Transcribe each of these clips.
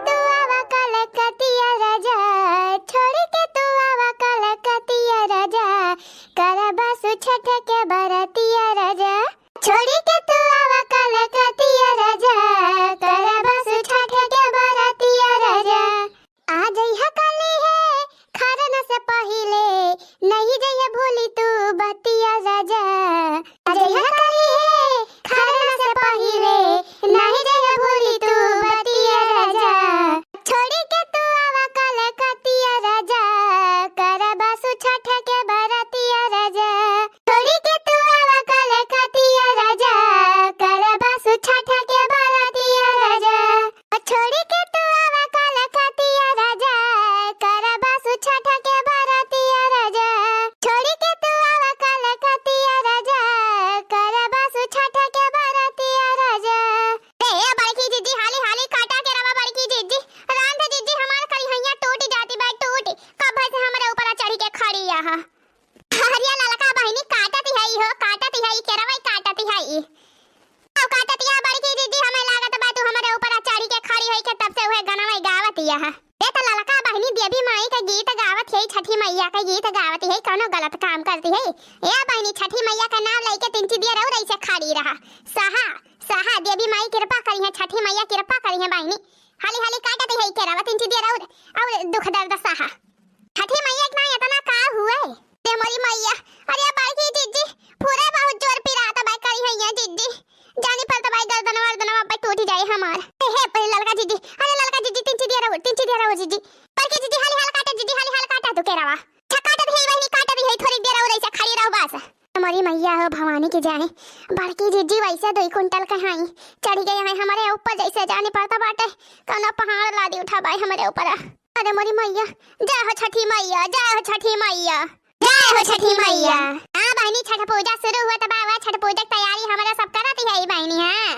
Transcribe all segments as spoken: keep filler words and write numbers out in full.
तू आवा कलकतिया राजा, छोड़ी के तू आवा कलकतिया राजा, करबा सु छठ के बरतिया राजा। छोड़ी के तू आवा कलकतिया राजा, करबा सु छठ के बरतिया राजा। आ जइहा काली है खरना से पहिले, नहीं जइहा भूली तू बतिया राजा। आ जइहा काली है खरना से पहिले, नहीं जइहा भूली तू बतिया राजा। छोड़ी के तू आवा कलकतिया राजा, करबा सु छठ के बरतिया राजा। छोड़ी के तू आवा कलकतिया राजा, करबा सु छठ के बरतिया राजा। छोड़ी के तू आवा कलकतिया राजा, करबा सु छठ के बरतिया राजा। छोड़ी के तू आवा कलकतिया राजा, करबा सु छठ के बरतिया राजा। ए, ए, बड़की जिज्जी, हाली, हाली काटा केरवा, बड़की जिज्जी। रांध जिज्जी, हमार करिहइया टूट जाती बा, टूट। कब से हमरे ऊपर चढ़ी के खड़ी आहा। अरे ललका बहिनी, काटत हई हो, काटत हई, केरवा काटत हई। अब काटत या बड़की जिज्जी, हमें लागत बा तू हमरे ऊपर चढ़ी के खड़ी होई के तब से उहे गनवा गावत या। ए त ललका बहिनी देवी माई के गीत गावत हई, छठी मैया के गीत गावत हई, कौनो गलत काम करती है? ए बहिनी, छठी मैया के नाम लइके तिनची दियर अउर ऐसे खड़ी रहा। सहा, सहा, देवी माई कृपा करिहे, छठी मैया कृपा करिहे बहिनी। हाली हाली काटत हई केरवा, तिनची दियर अउर, अउर दुख दर्द सहा। छठी मैया के ना इतना का हुए? अरे मोरी मैया, अरे बड़की जिज्जी, पूरा बहुत जोर पिरात बा करिहइया जिज्जी। जानी पड़त बा गर्दनवा वर्दनवा पे टूट जाए हमार। ए, हे, ललका जिज्जी, अरे ललका जिज्जी, तिनची दियर अउर, तिनची दियर अउर जिज्जी। बड़की जिज्जी, हाली हाल काटा जिज्जी, हाली हाल काटा तू केरवा। अच्छा काटत ही बहिनी, काटत ही, थोड़ी देर अउर ऐसे खड़ी रहो बस। मोरी मैया हो भवानी की जाए, बड़की जिज्जी वैसे दुई कुंटल के हई, चढ़ी गई है हमरे ऊपर जैसे जानी पड़त बाटे कौनो पहाड़ लादी उठा बाई हमरे ऊपर। अरे मोरी मैया, जय हो छठी मैया, जय हो छठी मैया, जय हो छठी मैया। हाँ बहिनी, छठ पूजा शुरू हुआ त बा, छठ पूजा के तैयारी हमरा सब करत ही है बहिनी। हाँ,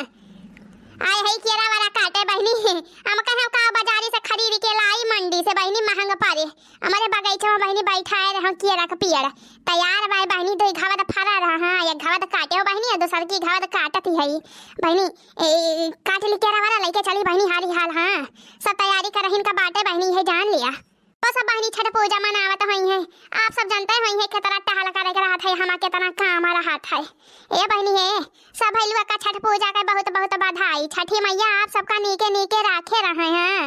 आए है केरा वाला काटे बहिनी, हम कहे का बाजारी से खरीद के लाई मंडी से बहिनी, महंग पड़े। हमरे बगीचा में बहिनी बैठाए रहो केरा के पेड़, तैयार बा बहिनी, दो घावद फरा रहा। हाँ, एक घावद काटे हो बहिनी, दूसर की घावद काटत ही है बहिनी। ए, काट ली केरा वाला, लइके चली बहिनी हाली हाल। हाँ, सब तैयारी करहिन का बाटे बहिनी, है जान लिया। ओ सब बहिनी छठ पूजा मनावत होई हैं, आप सब जानते होई हैं कितना टहल करे के रहत है, हमार कितना काम रहत है। ए बहिनी हे, सब भइलुआ का छठ पूजा के बहुत बहुत बधाई। छठी मैया आप सबका नीके नीके राखे रहे हैं,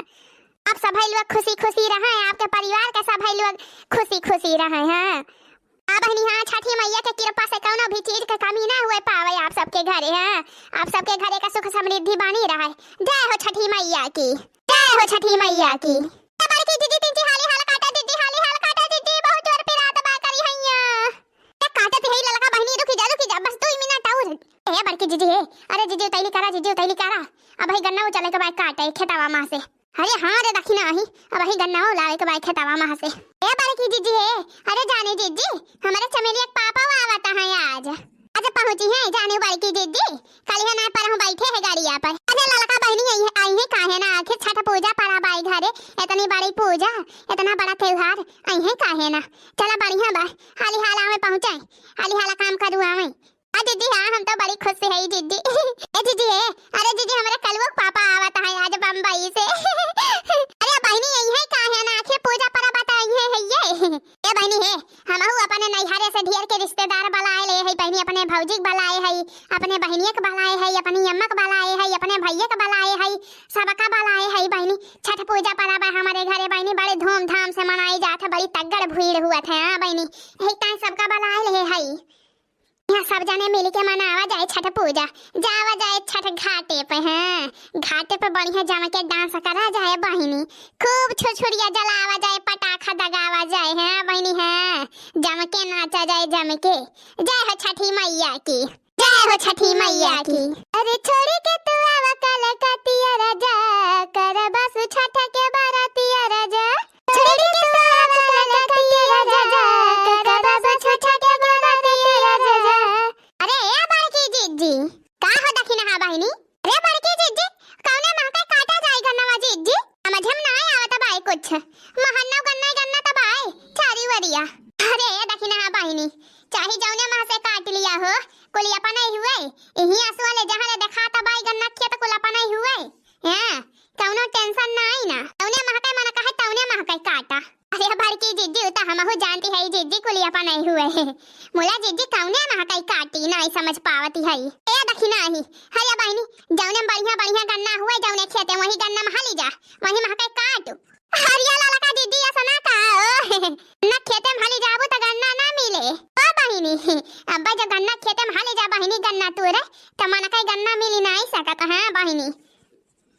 आप सब भइलुआ खुशी खुशी रहे, आपके परिवार के सब भइलुआ खुशी खुशी रहे हैं। आ बहिनी हाँ, छठी मैया के कृपा से कौनो भी चीज के कमी ना हुए पावे आप सबके घरे। हाँ, आप सबके घरे का सुख समृद्धि बनी रहे। जय हो छठी मैया की, जय हो छठी मैया की। ए बड़की जिज्जी, तिनची हाली हाल काटा जिज्जी, हाली हाल काटा जिज्जी, बहुत जोर पिरात बा करिहइया। ए काटत ही ललका बहिनी, रुकी जा, रुकी जा, बस दो मिनट अउर। ए बड़की जिज्जी हे, अरे जिज्जी उतैली करा, जिज्जी उतैली करा। अबही गन्ना उचले के बा काटे खेतवा मा से। अरे हाँ रे दखिना ही, अबही गन्ना उलावे के बा खेतवा मा से। ए बड़की जिज्जी हे, अरे जानी जिज्जी, हमरे चमेलिया के पापा आवत हैं आज। आज पहुँची हैं जानी बड़की जिज्जी, कलिहे ना पर हम बैठे हैं गाड़िया पर। अरे ललका बहिनी आई है, आई है काहे ना, आखिर छठ पूजा पड़ा बाई घरे, इतनी बड़ी पूजा, इतना बड़ा त्योहार, आई है काहे ना। चला बढ़िया बा, हाली हाला में पहुँचे, हाली हाला काम करू आवे। आ जिज्जी हाँ, हम तो बड़ी खुश है जिज्जी। ए जिज्जी हे, अरे जिज्जी हमरे कलुआ के पापा आवत हैं आज बम्बई से। अरे बहिनी आई है काहे ना, आखिर पूजा पड़ा बा त आई है, है ये। ए बहिनी हे, हमहू अपने नैहरे से ढेर के रिश्तेदार बलाए ले है बहिनी, अपने भौजी के बलाए है, अपने बहिनिया के बलाए है, अपनी अम्मा के बलाए है, अपने भैया के बलाए है, सबका बलाए है बहिनी। छठ पूजा पड़ा बा हमरे घरे बहिनी, बड़े धूमधाम से मनाई जात है, बड़ी तगड़ भीड़ हुआ थे। हाँ बहिनी, यही ताई सबका बलाए ले है। यहाँ सब जने मिल के मनावा जाए छठ पूजा, जावा जाए छठ घाटे पे। हाँ, घाटे पे बढ़िया जम के डांस करा जाए बहिनी, खूब छुरछुरिया जलावा जाए, पटाखा दगावा जाए। हाँ बहिनी, हाँ, जम के नाचा जाए जम के। जय हो छठी मैया की, जय हो छठी मैया की। अरे छोड़ी के तू आवा कलकतिया राजा, करबा सु छठ के बरतिया राजा। छोड़ी के तू आवा कलकतिया राजा, करबा सु छठ के बरतिया राजा। अरे ए बड़की जिज्जी, का हो दखिनहा बहिनी? रे बड़की जिज्जी, कौने महका काटा जाई गन्नवा जिज्जी? समझ में ना आवत बाई कुछ। महन्ना गन्ना ही गन्ना त बाई, चारी वरिया। अरे ए दखिनहा बहिनी, चाहे जौने मह से काट लिया हो, कुल अपना ही हुए। इही आंसुआ ले जहाँ ले देखा त बाई गन्ना खेत कुल अपना ही हुए। हाँ, कौनो tension नाई ना, तौने महकै मन कहे तौने महकै काटा। अरे बड़की जिज्जी, उ त हमहू जानती है जिज्जी, कुलिया पर नहीं हुए। मुला जिज्जी कौने महकै काटी, नाई समझ पावती है। ए दखिनाही, हरिया बहिनी, जौने बढ़िया बढ़िया गन्ना हुए, जौने खेते वही गन्ना में हाली जा, वही महकै काटू। हरिया ललका जिज्जी, ऐसा ना कहा, ओ, ना खेते में हाली जाबू त गन्ना ना मिले। ओ बहिनी, अब्बा जब गन्ना खेते में हाली जा बहिनी, गन्ना तोरे, त मन कई गन्ना मिली नाई सकत, हाँ बहिनी।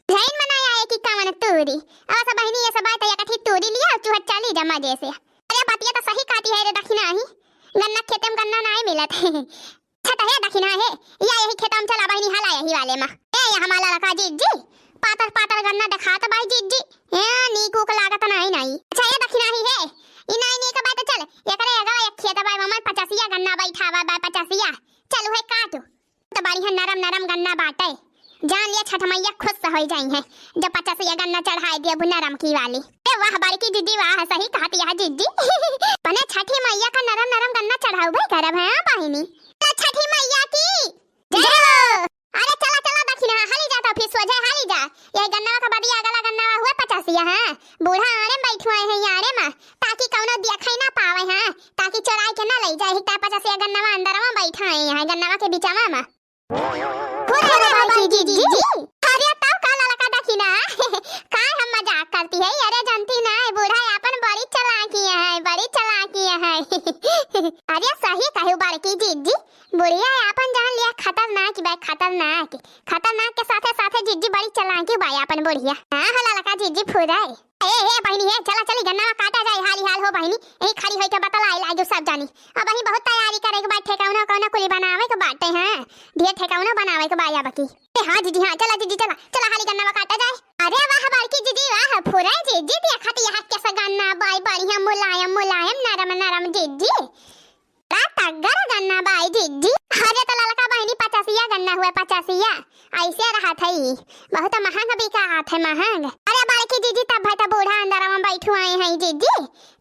झैन मनाया है कि कवन तूरी। अब सब बहिनी ये सब बात या कथी तूरी लिया, चूहा चली जा मजे से। अरे बतिया त सही काटी है रे दखिनाही, गन्ना खेते में गन्ना नाई मिलत। अच्छा त हे दखिना हे, या यही खेतम चला बहिनी हला यही वाले मा। ए, या हमार ललका जिज्जी, पातर पातर गन्ना देखात बाई जिज्जी। ए, नीक उक लागत नाई नाई। अच्छा ए दखिनाही हे, ई नाई नीक बाई त चल, एकरे अगवा एक खेत बाई, ममन पचासिया गन्ना बैठा बा, बाई पचासिया। चल उहे काटू। त बढ़िया नरम नरम गन्ना बाटे। जान लिया छठ मैया खुश होइ जाई है, जब पचासिया गन्ना चढ़ाई दिया नरम की वाली। ए वाह बड़की जिज्जी वाह, सही कहती है जिज्जी। पने छठी मैया का नरम नरम गन्ना चढ़ाऊ भाई करब है, हाँ बहिनी। त छठी मैया की जय हो। अरे चला चला दखिना, हाली जा त फिर सोझे हाली जा। ये गन्नवा का बदिया अगला गन्नवा हुए पचासिया, हाँ। बूढ़ा आड़े में बैठुआए हैं यारे मा, ताकि कौनो दियाखई ना पावे, हाँ। ताकि चोराई के ना लई जाए, हिता पचासिया गन्नवा अंदरवा बैठाए हैं, गन्नवा के बिचवा मा। फुरे रे बड़की जिज्जी। अरे तब का ललका दखिना, काय हम मजाक करती है? अरे जानती ना, बूढ़ा आपन बड़ी चालाकी है, बड़ी चालाकी है। अरे सही कहू बड़की जिज्जी, बुढ़िया आपन जान लिया खतरनाक बा, खतरनाक। खतरनाक के साथे साथे जिज्जी बड़ी चालाकी बा आपन बुढ़िया। हाँ हो ललका जिज्जी फुराए। ए, ए बहिनी, ए, चला चली गन्नवा काटा जाए, हाली हाल हो बहिनी। यही खड़ी होई के बतलाई लाजू सब जानी। अब वही बहुत तैयारी करे के बा, ठेकाउना कौना कुली बनावे के बाटे, हाँ। ढेर ठेकाउना बनावे के बा अब की। ए, हाँ जिज्जी, हाँ, चला जिज्जी, चला, चला हाली गन्नवा काटा जाए। अरे वाह बड़की जिज्जी, वाह, फुरे जिज्जी, देखत यहाँ कैसा गन्ना बाई, बढ़िया मुलायम मुलायम, नरम नरम जिज्जी। बड़ा तगड़ा गन्ना बाई जिज्जी। अरे त ललका बहिनी पचासिया गन्ना हुए, पचासिया। ऐसे रहत है ई। बहुत महंग बिकात है, महंग। अरे बड़की जिज्जी तब भाई त बूढ़ा अंदरवा बैठुआए हैं जिज्जी,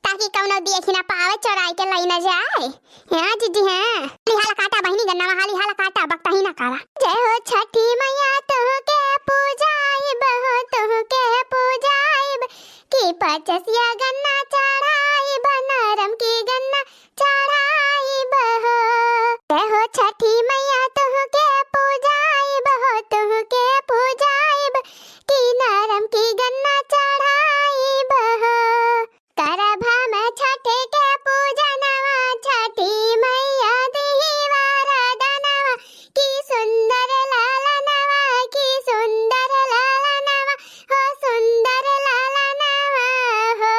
ताकि कौनो देखी ना पावे, चोराई के लई ना जाए। हाँ जिज्जी हाँ। हाली हाल काटा बहिनी गन्ना, हाली हाल काटा, बकता ही ना करा। जय हो छठी मैया तुहके पूजाइब हो, तुहके पूजाइब। कि पचासिया गन्ना चढ़ाइब, नरम की गन्ना चढ़ाइब हो। जय हो छठी मैया तुहके पूजाइब हो, तुहके पूजाइब, कि नरम की गन्ना चढ़ाइब हो। करब हम छठ के पूजनवा, छठी मैया दिही वरदनवा, कि सुंदर लालनवा, कि सुंदर लालनवा, हो सुंदर लालनवा हो।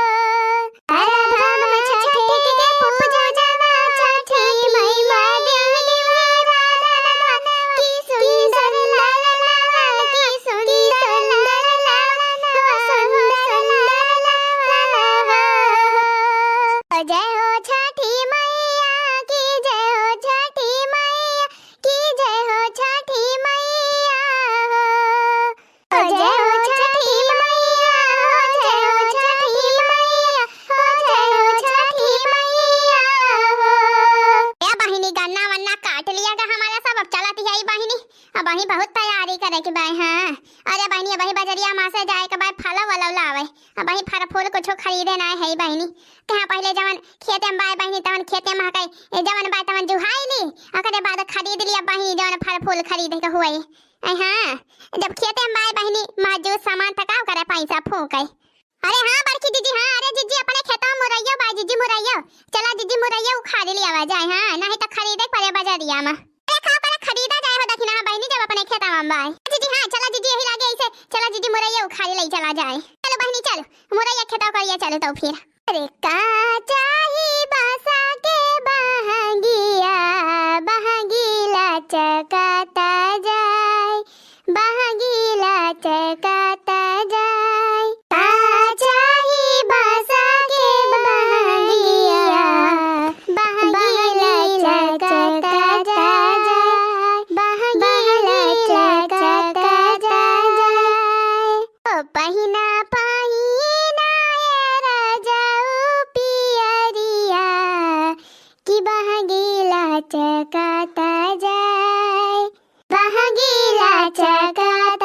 करब हम छठ के पूजनवा, छठी मैया दिही वरदनवा, कि सुंदर लालनवा, कि सुंदर लालनवा, हो सुंदर लालनवा हो। जय हो छठी मैया की, जय हो छठी मैया की, जय हो छठी मैया हो। जय हो छठी मैया हो, जय हो छठी मैया हो, जय हो छठी मैया हो। ए बहिनी, गन्ना वन्ना काट लिया गा हमारा सब, अब चलत ही आई बहिनी। अब वही बहुत तैयारी करे के बाय, हाँ। अरे बहिनी, अब वही बजरिया मा से जाए के बाय, फल वल लावे। अब वही फल फूल कुछो खरीदे ना है बहिनी। कहाँ पहले जवन खेते में बाय बहिनी, तवन खेते में हकई, ए जवन बाय तवन जुहाई ली, ओकरे बाद खरीद लिया बहिनी, जवन फल फूल खरीदे के हुए। ऐ हाँ, जब खेते में बाय बहिनी, मौजूद सामान त का करे पैसा फूके। अरे हाँ बड़की जिज्जी, हाँ, अरे जिज्जी अपने खेतवा में मुरैयो बाय जिज्जी, मुरैयो। चला जिज्जी मुरैयो उखाड़ लिया जाए, हाँ, नहीं त खरीदे के पड़े बजरिया मा। अरे का करे खरीदा जाए हो दखिना बहिनी जब अपने खेतवा में बाय। जिज्जी हाँ, चला जिज्जी यही लागे ऐसे, चला जिज्जी मुरैयो उखाड़ ले चला जाए। चलो बहिनी चल, मुरैया खेतवा करिया चलो तो फिर। अरे का चाही बासा के बहंगिया, बहंगी लचकत जाए, बहंगी लचकत जाए। का चाही बासा के बहंगिया, बहंगी लचकत जाए, बहंगी लचकत जाए। ओ पहिना पहिना ए राजाऊ पियरिया, कि बहंगी लचकत जाए, बहंगी लचकत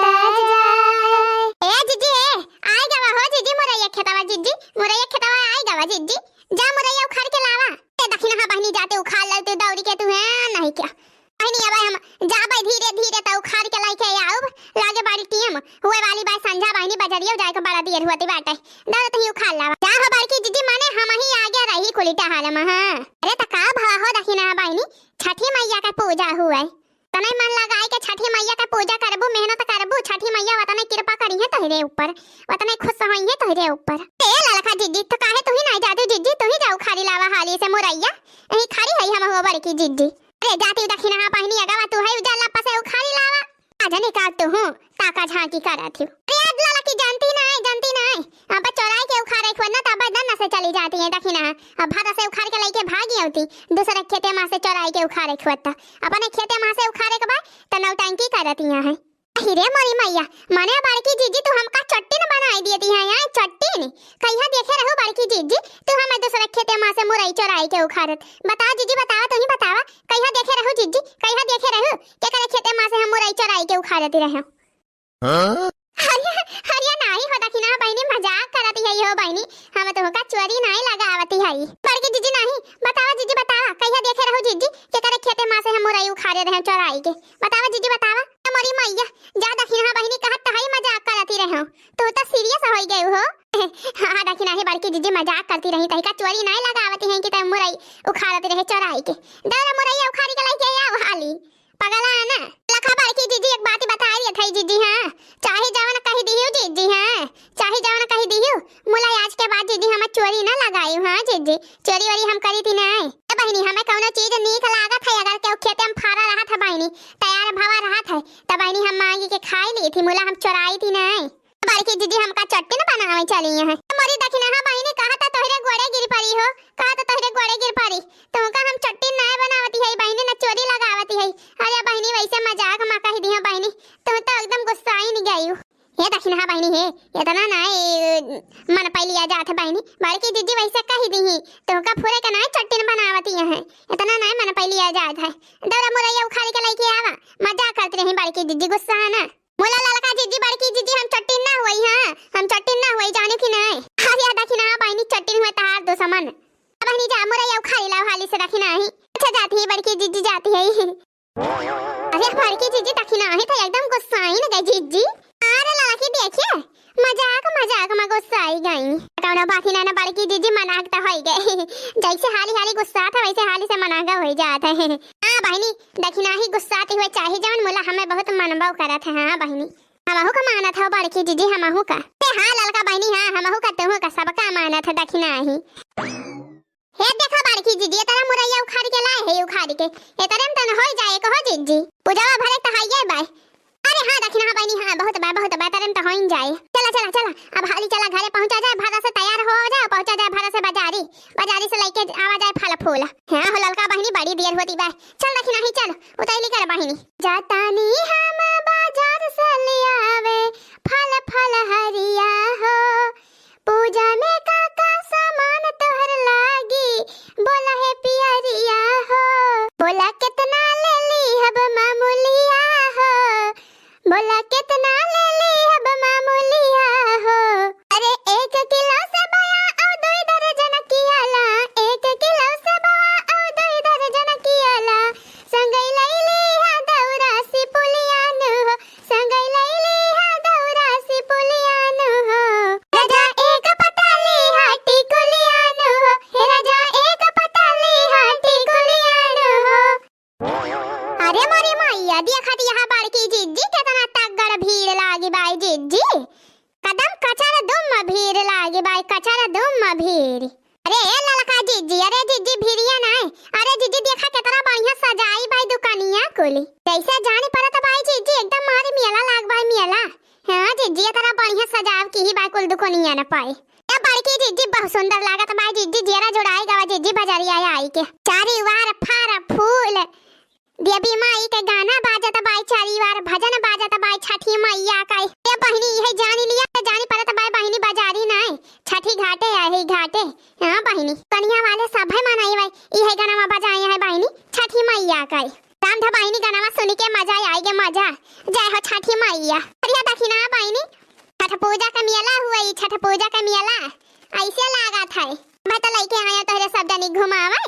जाए। ए जिज्जी, ए, संझा बहिनी बजरियो जाए के बड़ा देर होती बाटे। दौरा तुही उखाड़ लावा। जा हो बड़की जिज्जी, माने हमही आगे रही कुली टहल में, हाँ। अरे त का भवा हो दखिनहा बहिनी, छठी मइया के पूजा हुए। तने मन लगाई के छठी मइया के पूजा करबू, मेहनत करबू, छठी मइया वतने कृपा करिहे तोहरे ऊपर, वतने खुश होइहे तोहरे ऊपर। ए ललका जिज्जी, त काहे तुही नाहीं जातू जिज्जी, तुही जा उखाड़ी लावा हाली से मुरइया। यही खड़ी है हम हो बड़की जिज्जी। अरे जाती दखिनहा बहिनी, अगवा तू है उजाला पसे उखाड़ी लावा। आ जने का तू हूँ, ताका झांकी करत हूँ। अरे आज ललकी जानती नाहीं, जानती नाहीं। अब चोराई के उखाड़े खुद ना, तब दन से चली जाती है दखिनहा। अब भादा से उखाड़ के लेके भागी होती, दूसरे खेते मा से चोराई के उखाड़े खुद। अपने खेते मा से उखाड़े के बाद त नौटंकी करती है। अरे मोरी मइया, माने बड़की जिज्जी तू हमका चट्टिन बनाई देती है, हैं चट्टिन। कहिया देखे रहू बड़की जिज्जी, तू हमें दूसरे खेते मा से मुरई चोराई के उखाड़त। बतावा जिज्जी, बतावा, तुही बतावा, कहिया देखे रहू जिज्जी, कहिया देखे रहू, केकरे खेते मा से हम मुरई चोराई के उखाड़त रहे? हाँ? अरे, अरे नाहीं हो दखिनहा बहिनी, मजाक करत है हो बहिनी, हम तोहका चोरी नाहीं लगावती है। बड़की जिज्जी नाहीं, बतावा जिज्जी बतावा, कहिया देखे रहू जिज्जी, केकरे खेते मा से हम मुरई उखाड़े रहे चोराई के? बतावा जिज्जी बतावा। ए मोरी मइया, जा दखिनहा बहिनी, कहत त हई मजाक करती रहे हो, तू त serious होई गयू हो। हाँ दखिनहा बड़की जिज्जी मजाक करती रही, तहिका चोरी नाहीं लगावती है कि तै मुरई उखाड़ती रहे चोराई के। दौरा मुरई उखाड़ी के लेके आओ हाली। पगला है ना? ललका बड़की जिज्जी एक बात बताई देत हई जिज्जी, हाँ, चाहे जवन कही दिहू जिज्जी, हाँ, चाहे जवन कही दिहू, मुला आज के बाद जिज्जी हम चोरी ना लगाई, हाँ जिज्जी, चोरी वोरी हम करी थी नाहीं। ए बहिनी, हमें कौनो चीज नीक लागत है, अगर केहू खेते में फरा रहत है बहिनी, तैयार भवा रहत है, त बहिनी हम मांगी के खाई ली थी, मुला हम चोराई थी नाहीं। बड़की जिज्जी हमका चट्टिन बनावे चली हैं। मोरी दखिनहा बहिनी, कहा त तोहरे गोड़े गिर पड़ी हो, कहा त तोहरे गोड़े गिर पड़ी। तुमका हम चट्टिन नाय बनावती है बहिनी, न चोरी लगावती है। अरे बहिनी, वैसे मजाक मा कही दिहूँ बहिनी, तुम तो एकदम गुस्साइन गयू। हे दखिनहा बहिनी हे, इतना नाय मन पै लिया जात है बहिनी, बड़की जिज्जी वैसे कही दिही, तुमका फुरे के नाय चट्टिन बनावती है, इतना नाय मन पै लिया जात है। दौरा मुरैया उखाड़ के लेके आवा, मजाक करती रही बड़की जिज्जी, गुस्सा है ना। मुला ललका जिज्जी, बड़की जिज्जी, हम चट्टिन ना हुई, हाँ, हम चट्टिन ना हुई, जाने की नाय। अरे दखिनहा बहिनी, चट्टिन हुए तहार दुश्मन। बहिनी जा, मुरैया उखाड़ी लाओ हाली से, दखिनहा ही। अच्छा जाती है बड़की जिज्जी, जाती है। अरे बड़की जिज्जी, दखिनहा ही तो एकदम गुस्साइन गई जिज्जी। अरे ललकी देखिए, मजाक मजाक मा गुस्साई गई। कौनो बात ही ना, ना बड़की जिज्जी, मनाक त होई गए। जैसे हाली हाली गुस्सा था वैसे हाली से मनाक होई जात है। हाँ बहिनी, दखिनहा ही गुस्साती हुए चाहे जवन मुला, हमें बहुत मनबो करत है। हाँ बहिनी, हमहू का मानत हो बड़की जिज्जी, हमहू का। ते हाँ ललका बहिनी, हाँ हमहू का, तुहू का, सबका मानत है दखिनहा ही। हे देखा बड़की जिज्जी, इतना मुरैया उखाड़ के लाए है, उखाड़ के। इतरे में तन होई जाए कहो जिज्जी। पूजावा भरे त हाइये बाय। अरे हाँ दखिनहा बहिनी, हाँ बहुत बा, बहुत बा, इतरे में त होइन जाए। चला चला चला, अब हाली चला घरे पहुँचा जाए, भादा से तैयार हो जाए, पहुँचा जाए भादा से बाजारी, बाजारी से लेके आवा जाए फल फूल। हाँ हो ललका बहिनी, बड़ी देर होती बा। चल दखिनहा ही चल, उतैली कर बहिनी। जातानी हम बाजार से लियावे फल फल हरिया हो, पूजा में का का सामान तोहर लागी, बोला हे पियरिया हो। बोला केतना ले ली हब मामूलिया हो, बोला केतना ले ली हब मामूलिया हो। अरे एक किलो सेबवा अउ दुई दर्जन केला, एक किलो सेबवा अउ दुई दर्जन केला, संगै लैली हा दौरा सिपुलिया नु हो, संगै लैली हा दौरा सिपुलिया नु हो। राजा एक पताली हा टिकुलिया नु हो, हे राजा एक पताली हा टिकुलिया नु हो। अरे मोरी मैया, देखत यहाँ बड़की जिज्जी, केतना तगड़ भीड़ लागी बाय जिज्जी। कदम कचर दुम भीड़ लागी बाय, कचर दुम भीड़। अरे ए ललका जिज्जी, अरे जिज्जी भिरिया नाय। अरे जिज्जी देखा केतना बढ़िया सजाई बाय दुकनिया कुली। जैसे जानी परत बाय जिज्जी, एकदम मारी मेला लाग बाय मेला। हाँ जिज्जी, एतना बढ़िया सजाव किही बाय कुल दुकनिया न पाए। ए बड़की जिज्जी, बहुत सुंदर लागत बाय जिज्जी, जियरा जुड़ाई गवा जिज्जी बजरिया आई के। चारी वार फर फूल देवी माई के गाना बाजत बाय, चारी वार भजन बाजत बाय, छठी मैया का। ए बहिनी, इहे जानी लिया, त जानी परत बाय बहिनी, बजारी नाय, छठी घाटे आहे घाटे। हाँ बहिनी, कनिया वाले सभे मनाई बाय, इहे गाना बजाए है बहिनी, छठी मैया का। राम ध बहिनी, गाना सुन के मजा आई गे मजा। जय हो छठी मैया। अरे दखिनहा बहिनी, छठ पूजा का मेला हुआ, ई छठ पूजा का मेला ऐसे लागत है। मैं तो लेके आया तोहरे सब जनी घुमावे।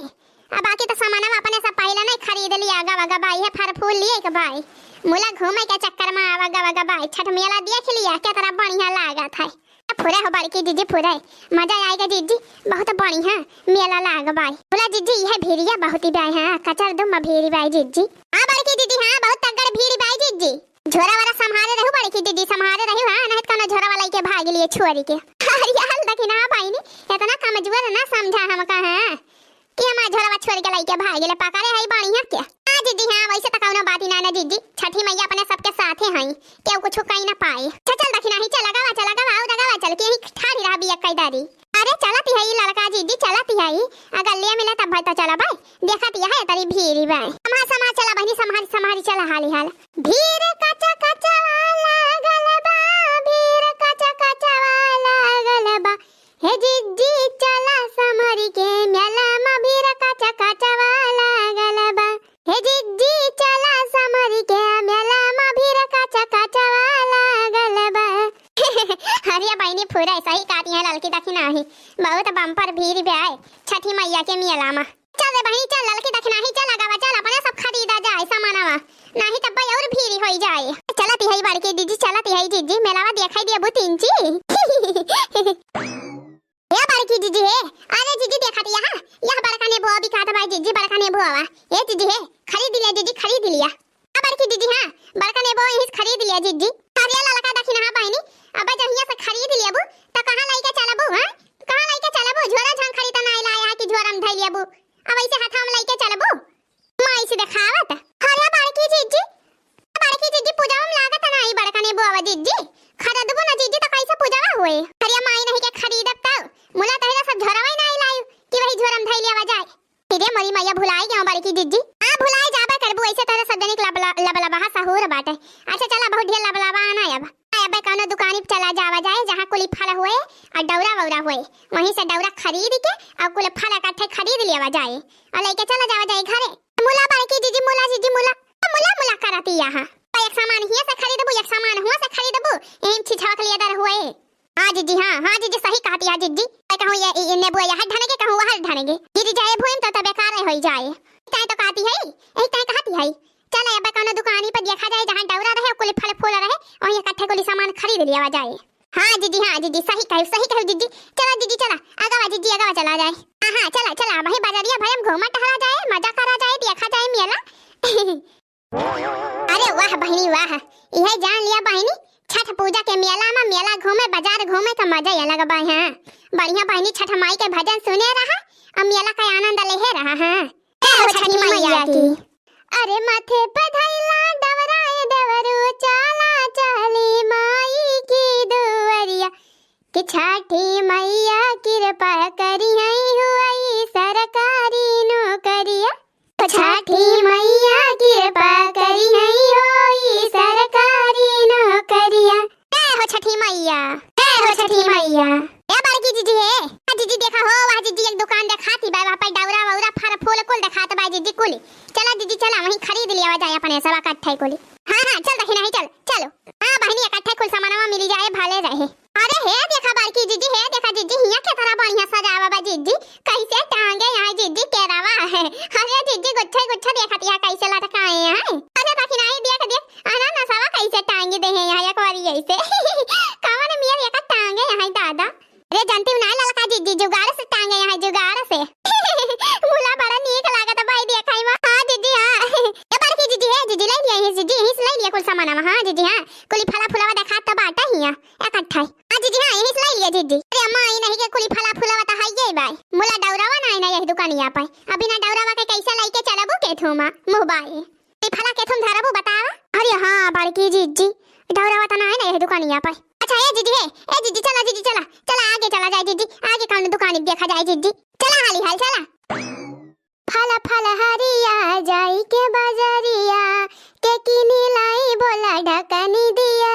अब बाकी तो सामानवा अपने सब पहले नहीं खरीद लिया, गवा गवा बाय है, फर फूल लिए के बाय। मुला घूमे के चक्कर मा आवा गवा गवा, छठ मेला देख लिया, केतना बढ़िया लागत है। फुरे हो बड़की जिज्जी, फुरे, मजा आइगा जिज्जी, बहुत बढ़िया मेला लाग बाय। मुला जिज्जी, इहे भीड़िया बहुत ही बाय, हाँ, कचर दुम भीड़ी बाय जिज्जी। हाँ बड़की जिज्जी, हाँ, बहुत तगड़ भीड़ बाय जिज्जी। झोरा वाला संभारे रहू बड़की जिज्जी, संभारे रहू, हाँ, नहीं तो कोनो झोरा वाला के भाग लिए छोड़ के। अरे हाल देखी ना बहिनी, इतना कमजोर ना समझा हमका, हाँ। कि हमार झोरवा छोड़ के लइके भाग गेले, पकड़े हई बढ़िया के। हाँ जिज्जी, हाँ, वैसे त कौनो बात ही ना ना जिज्जी, छठी मैया अपने सबके साथे हई, केहू कुछ कही ना पाए। अच्छा चल दखिना ही, चल अगवा, चल अगवा, और अगवा चल के ही ठाढ़ी रह बिया कई दारी। अरे चलत हई ललका जिज्जी, चलत हई, अगर ले मिले तब भाई तो चला भाई, देखत यह है तारी भीरी बाय। हमार समाज चला बहिनी, संभारी संभारी चला हाली हाल। भीड़ कचा कचवा लागल बा, भीड़ कचा कचवा लागल बा, हे जिज्जी चला समरी के मेला मा भीड़ कचा कचवा लागल बा। हे जिज्जी चला समरी के मेला मा भीड़ कचा कचवा लागल बा। अरे बहिनी फुरे सही कहती है ललकी दखिना ही, बहुत बम्पर भीड़ बाय छठी मैया के मेला मा। चल रे बहिनी चल ललकी दखिना ही चल अगवा चल अपने सब खरीदा जाए सामानवा, नहीं तब भाई और भीड़ होई जाए। चलत हई बड़की जिज्जी, चलत हई जिज्जी, मेलावा देखाई दिया बू तीन ची। ए बड़की जिज्जी हे, अरे जिज्जी देखत यह, यह बड़का नेबुआ बिकात बा जिज्जी, बड़का नेबुआ। ए जिज्जी हे, खरीद लिया जिज्जी, खरीद लिया। आ बड़की जिज्जी, हाँ, बड़का नेबुआ यहीं से खरीद लिया जिज्जी। अरे ललका दखिना बहिनी, अब जहिया से खरीद लेबू, त कहाँ लइके चलबू, हाँ? कहाँ लइके चलबू? झोरा झांखड़ी त नाई लाया है कि झोरा में धइ लेबू, अब ऐसे हाथा में लइके चलबू? माई से देखावत। अरे बड़की जिज्जी, बड़की जिज्जी, पूजावा में लागत ना ई बड़का नेबुआ जिज्जी। खरीदबो ना जिज्जी त कैसे पूजावा होए? अरे माई नहीं के खरीदब तब। मुला तहिरा सब झोरवा ही ना लाई कि वही झोरा में धइ लेवा जाए। इरे मोरी मैया भुलाई गया बड़की जिज्जी। हाँ भुलाई जाबे करबू, ऐसे तोहरे सब जनिक लब-, लब-, लबलबहा सहूर बाटे। अच्छा चला बहुत ढेर लबलबा ना अब। आ, अबे कौनो दुकानी पे चला जावा जाए जहाँ कुली फल हुए और डौरा वौरा हुए। वहीं से डौरा खरीद के और कुल फल इकट्ठे खरीद लेवा जाए। और लइके चला जावा जाए घरे। मुला बड़की जिज्जी, मुला जिज्जी, मुला। मुला, मुला करती यहाँ। तो एक सामान हियाँ से खरीदबू, एक सामान हुआँ से खरीदबू, एहिम छिछवक लिया दर हुए। हाँ जिज्जी, हाँ, हाँ जिज्जी, सही कहती है जिज्जी। मैं कहूँ ये, ये नेबुआ यहाँ ढनेगे, कहूँ वहाँ ढनेगे। गिर जाए भुइम तो, तो बेकार होई जाए। तय तो कहती है, यही तय कहती है। चल अब कौनो दुकानी पर देखा जाए जहाँ डौरा रहे, कुल फल फूल रहे, वहीं इकट्ठे कुल सामान खरीद लिया जाए। हाँ जिज्जी, हाँ जिज्जी, सही कहू, सही कहू जिज्जी। चला जिज्जी, चला, अगवा जिज्जी, अगवा चला जाए। हाँ, हाँ, चला, चला, वहीं बजरिया भरे में घूमा टहला जाए, मजा करा जाए, देखा जाए मेला। अरे वाह बहिनी वाह, इहे जान लिया बहिनी, छठ पूजा के मेला में मेला घूमे, बाजार घूमे का मजा ही अलग बा। हाँ बढ़िया बहिनी, छठ माई के भजन सुने रहा और मेला का आनंद लेहे रहा। हाँ जय हो छठी मैया की। अरे माथे पे धइला दौरा ए देवरू, चाला चाली माई की दुआरिया, कि छठी मैया कृपा करिहैं हुई सरकारी नौकरिया। छठी मैया कृपा करिहैं होई सरकारी नौकरिया। जय हो छठी मैया, जय हो छठी मैया। ए बड़की जिज्जी हे, आ जिज्जी देखा हो, वह जिज्जी एक दुकान देखाती बा, वहाँ पर डौरा वौरा फर फूल कुल देखात बा जिज्जी कुल। चला जिज्जी चला, वहीं खरीद लिया जाए अपने सब इकट्ठे कुल। हाँ, हाँ, चल दखिना ही चल, चलो। हाँ बहिनी, इकट्ठे कुल सामानवा मिली जाए, भले रहे। अरे हे देखा बड़की जिज्जी, हे देखा जिज्जी, हियाँ केतना बढ़िया सजावा बा जिज्जी। कैसे टांगे यहाँ जिज्जी केरावा है। अरे जिज्जी गुच्छे गुच्छे देखत यहाँ कैसे लटकाए हैं। अरे दखिना ही देख देख, अनानसवा कैसे टांगे दे हैं यहाँ एक बारी ऐसे। कवन मियर एक टांगे यहाँ दादा। अरे जानती हूँ ना ललका जिज्जी, जुगाड़ से टांगे यहाँ, जुगाड़ से। मुला बड़ा नीक लागत भाई देखाई में। हाँ जिज्जी हाँ। ए बड़की जिज्जी, हे जिज्जी, ले लिया यहीं से जिज्जी, यहीं से ले लिया कुल सामान। हाँ जिज्जी हाँ, कुली फला फुलावा देखात तो बाटा हिया इकट्ठा। हाँ जिज्जी हाँ, यहीं से ले लिया जिज्जी। अरे अम्मा, ई नहीं के कुली फला फुलावा तो है ये बाय। मुला डौरावा ना है ना यही दुकानिया पे। अभी ना डौरावा के कैसे लेके चलबू के थूमा मुँह बाय। ई फला के थूम धरबू बतावा। अरे हाँ बड़की जिज्जी, डौरावा तो ना है ना यही दुकानिया पे। अच्छा ए जिज्जी हे, ए जिज्जी चला, जिज्जी चला, चला आगे चला जाए जिज्जी, आगे कौन दुकान देखा जाए जिज्जी, चला हाली हाल चला। फल फल हरिया जाई के बजरिया, के किनी लाई बोला ढकनी दिया।